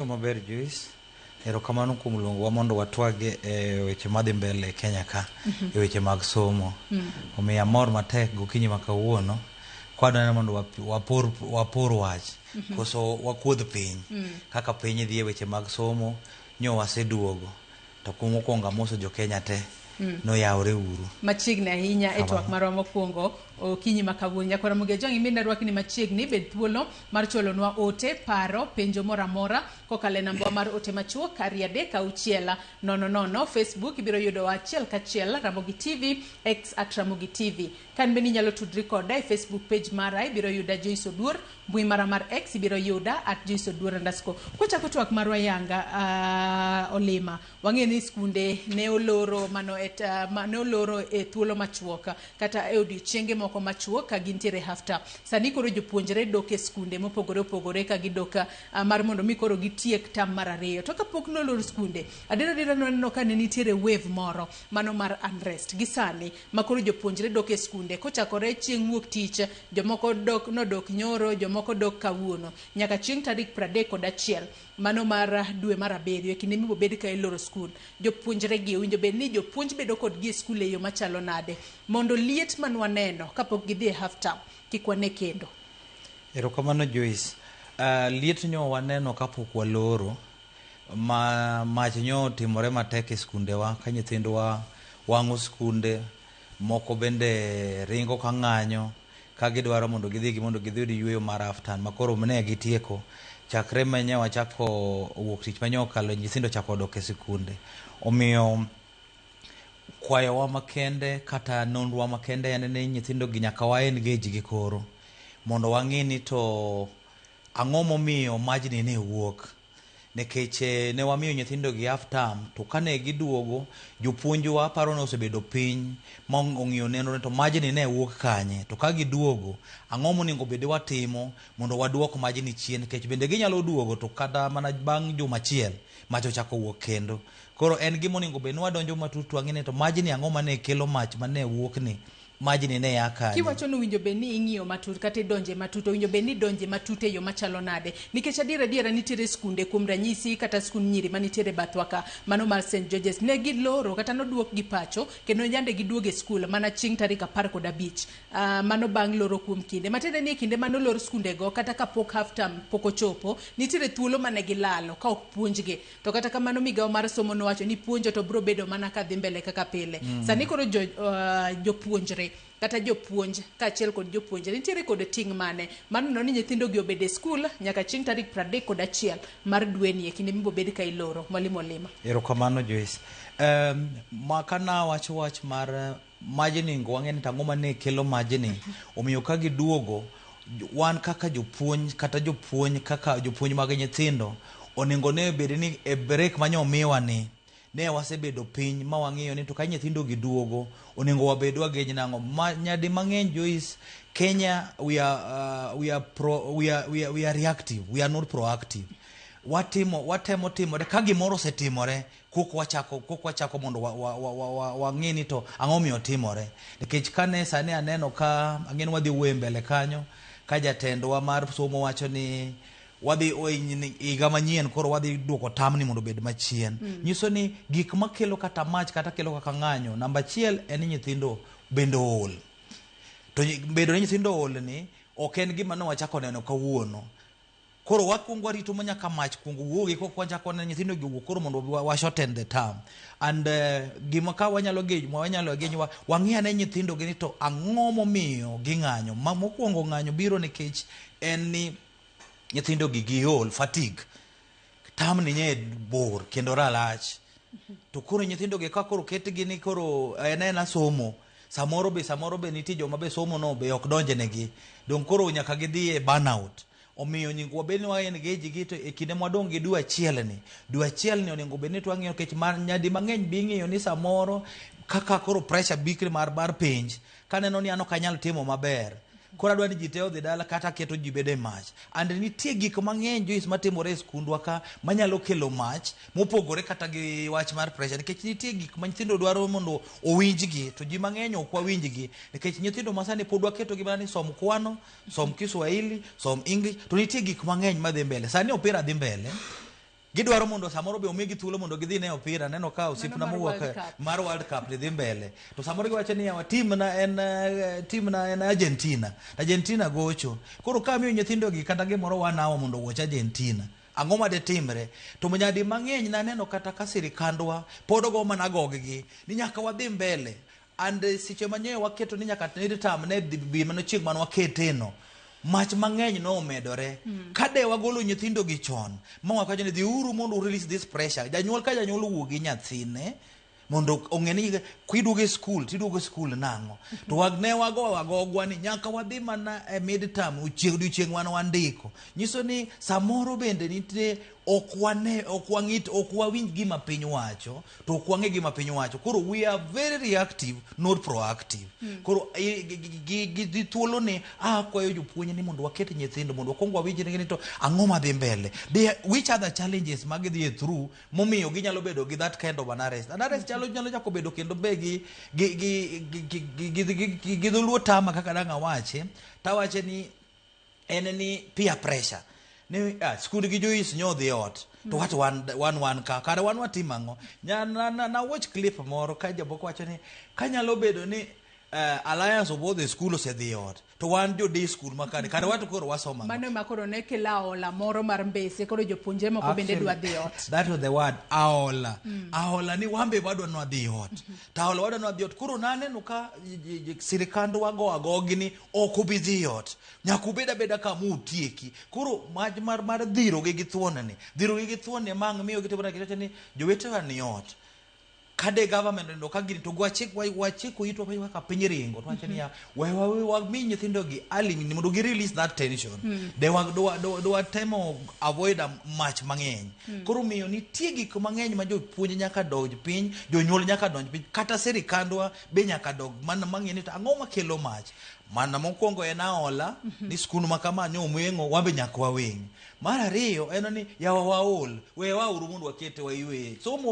Maber Joyce, erokamano kuom luongowa mondo watwag e weche madhi mbele e Kenya ka, e weche mag somo. Omiyo amor matek gokinyi ma kawuono kwadwa mondo wapor wach koso wakuodh piny kaka piny dhi e weche mag somo nyo waseduogo to kuom mokwongo amoso jo Kenya te noyawre uru. Machiegni ahinya e twak marwa mokwongo okinyi ma kawuono. Nyakwar Ramogi Ajwang' in bende arwakni machiegni, bed thuolo mar chwalonwa ote, paro, penjo moro amora kokalo e namba mar ote machuok 23600. Facebook ibiro yudowa achiel kachiel Ramogi TV, X at Ramogi TV. Ka in bende inyalo tudri koda e Facebook page mara ibiro yuda Joyce Oduor, mbui mara mar X ibiro yuda at Joyce Oduor underscore. Kwachako twak marwa yanga Olima, wang'eyo ni skunde ne oloro mano et, ma, ne oloro e thuolo machuok kata e odiochienge moko machuok ka gintiere half term. Sani koro jopuonjre dok e skunde mopogore opogore ka gidok mar mondo mi koro gitiek term mar ariyo. To kapok nolor skunde, adiera adiera nwaneno ka ne nitiere wave moro mano mar unrest. Gi sani ma koro jopuonjre dok e skunde kochakore chieng' wuok tich, jomoko dok nodok nyoro, jomoko dok kawuono nyaka chieng' tarik 31 mano mar dwe mar abiriyo e kinde mibiro bed ka iloro skul. Jopuonjre gi owinjo bed ni jopuonj bedo kodgi e skul e yo machalo nade mondo liet manwaneno kapok gidhi e half term kik wane kendo. Erokamano Joyce. Liet nyo waneno kapok waloro ma mach nyo otimore matek e skundewa ka nyithindwa wang'o skunde moko bende ringo ka ng'anyo ka gidwaro mondo gidhi mondo gidhi yud yueyo mar half term ma koro ne gitieko chakre manye wachako wuok tich manye okalo nyithindo ochako dok e sikunde. Omiyo kwayowa makende kata nonrowa makende en ni nyithindo gi nyaka wa engage gi koro mondo wang'i ni to ang'o momiyo majni ne wuok nikech ne wamiyo nyithindo gi half term to kane giduogo jopuonjwa aparo ni osebedo piny ma ong'iyo neno ni to majni ne wuok kanye to ka giduogo ang'o monego bed ni watimo mondo waduok majni chien nikech bende ginyalo duogo to kata mana bang' juma achiel mach ochako wuok kendo. Koro en gima onego bed ni wadonjo matut to wang'e ni to majni ang'o mane kelo mach mane wuok ni majni ne ya kanye. Kiwacho ni owinjo bed ni ing'iyo matut kata idonje matut, owinjo bed ni idonje matut e yo machalo nade? Nikech adier adiera nitiere skunde kuom ranyisi kata skund nyiri manitiere bathwa ka mano mar St George's ne giloro kata noduok gi pacho kendo yande giduogo e skul mana chieng' tarik 15. Mano bang' loro kuom kinde. Matiende ni e kinde mane olor skundego kata kapok half term pok ochopo, nitiere thuolo mane gilalo ka ok puonjgi. To kata kamano migawo mar somo nowacho ni puonjo to biro bedo mana ka dhi mbele kaka pile. Sani koro jo, jopuonjre kata jopuonj kaachiel kod jopuonjre nitiere kod ting' mane mar neno ni nyithindo gi obedo e skul nyaka chieng' tarik 31 mar dweni e kinde mibiro bed ka iloro. Mwalimu Olima. Erokamano Joyce. Ma kana wacho wach mar majni ngo wang'e ni tang'o mane kelo majni omiyo ka giduogo wan kaka jopuonj kata jopuonj kaka jopuonj mag nyithindo onego ne bed ni e break manyo omiwa ni ne wasebedo piny ma wang'iyo ni to ka nyithindo gi duogo onego wabed wageny nang'o ma nyadi mang'eny Joyce Kenya we are, we are pro, we are, we are, we are reactive, we are not proactive. Watimo watemo timore ka gimoro osetimore kok wachako kok wachako mondo wang'i ni to ang'o miyo timore nikech kane sani aneno ka ang'e ni wadhi wuoyo mbele kanyo ka jatendwa mar somo wacho ni wadhi higa manyien koro wadhi duoko tamni mondo obed machien. Nyiso ni gik makelo kata mach kata kelo kaka ng'anyo namba achiel en ni nyithindo bende ool. To bedo ni nyithindo ool ni ok en gima ne wachako neno kawuono. Koro wakwongo warito ma nyaka mach kuongo wuogi kok wachako neno nyithindo gi owuok koro mondo wa shorten the term. And gima ka wanyalo geny wanyalo geny wa wang'i ane nyithindo gi ni to ang'o momiyo ging'anyo. Ma mokwongo ng'anyo biro nikech en ni nyithindo gi giol fatigue. Term ni nye bor kendo ralach. To koro nyithindo gi ka koro ketgi ni koro en ena somo samoro be samoro be nitie joma be somo no be ok donjnegi. Dong koro nyaka gidhi e burnout. Omiyo nying wabed ni wa engage gi to e kinde mwadong' gi dwe achiel ni, dwe achiel ni onego bed ni to wang'iyo nikech mar nyadi mang'eny be ing'iyo ni samoro kaka koro pressure bikre mar mar penj kaneno ni an ok anyal timo maber koro adwa ni ji te odhi dala kata keto ji bedo e mach. And nitie gik mang'eny Joyce matimore e skundwa ka manyalo kelo mach mopogore kata gi wach mar pressure nikech nitie gik ma nyithindo dwaro mondo owinjgi to ji mang'eny ok wawinjgi nikech nyithindo masani pod waketo gi mana ni som kwano, som Kiswahili, som English to nitie gik mang'eny madhi mbele. Sani opira dhi mbele. Gidwaro mondo samoro be omigi thuolo mondo gidhi ne opira. Neno ka osiepna mar mowuok World Cup. Mar World Cup ni dhi mbele. To samoro giwacho ni yawa team na en Argentina. Argentina gocho. Koro ka amiyo nyithindo gi kata gimoro 1 hour mondo watch Argentina. Ang'o madetimre? To nyadi mang'eny naneno kata ka sirikandwa pod ogo mana goggi ni nyaka wadhi mbele. And seche manyoe waketo ni nyaka mid term ne dhi bi mano chieng' mane wakete no. Mach mang'eny nomedore. Ka de wagolo nyithindo gi chon, ma wawacho ni dhiuru mondo u release this pressure. Janyuol ka janyuol owuo gi nyathine mondo ong'e ni kiduogo e skul tiduogo e skul nang'o. To ne wago agogwa ni nyaka wadhi mana e mid term odiochieng' odiochieng' wan wandiko. Nyiso ni samoro bende nitie ok wane ok wang'it ok wawinj gima piny wacho to ok wang'e gima piny wacho. Koro we are very reactive, not proactive. Koro gi thuolo ni akwayo jopuonj ni mondo waket nyithindo mondo wakwong wawinj ni to ang'o madhi mbele. Which other challenges ma gidhi through momiyo ginyalo bedo gi that kind of an arrest. An arrest nyalo chako bedo kendo be gi dholuo tama kaka dang' awache tawache ni en ni peer pressure ni skul gi Joyce nyo dhi ot to wat wan ka kare wan watimo ang'o na watch clip moro ka jomoko wacho ni kanyalo bedo ni alliance of all the school osedhi ot to wan jo day school makare kare wat koro wasomo ang'o. Mano ema koro ne kelo aola moro mar mbese koro jopuonjre moko bende dwa dhi ot. That was the word, aola. Aola ni wan be wadwa ni wadhi ot. To aola wadwa ni wadhi ot. Koro naneno ka sirikandwa go agogi ni ok ubi dhi ot. Nyaka ubed abeda kama utieki. Koro maj mar dhirogi gi thuon ni. Dhirogi gi thuon ni ema ang' miyo gitimo nade ni jowetewa ni ot. Kade government ondo ka gini to wachiko itwa piny kaka piny ringo to wacho niya we wami nyithindo gi early ni mondo gi release that tension. De wa dwa temo avoid a mach mang'eny. Koro miyo nitie gik mang'eny ma jopuonj nyaka donj piny, jonyuol nyaka donj piny, kata sirikandwa be nyaka dog mana mang'e ni to ang'o makelo mach. Mana mokwongo en aola ni skul ma kama nyo omweng'o wan be nyaka waweng'. Mar ariyo en ni yawa waol, wewa uru mondo wakete wayueye. Somo.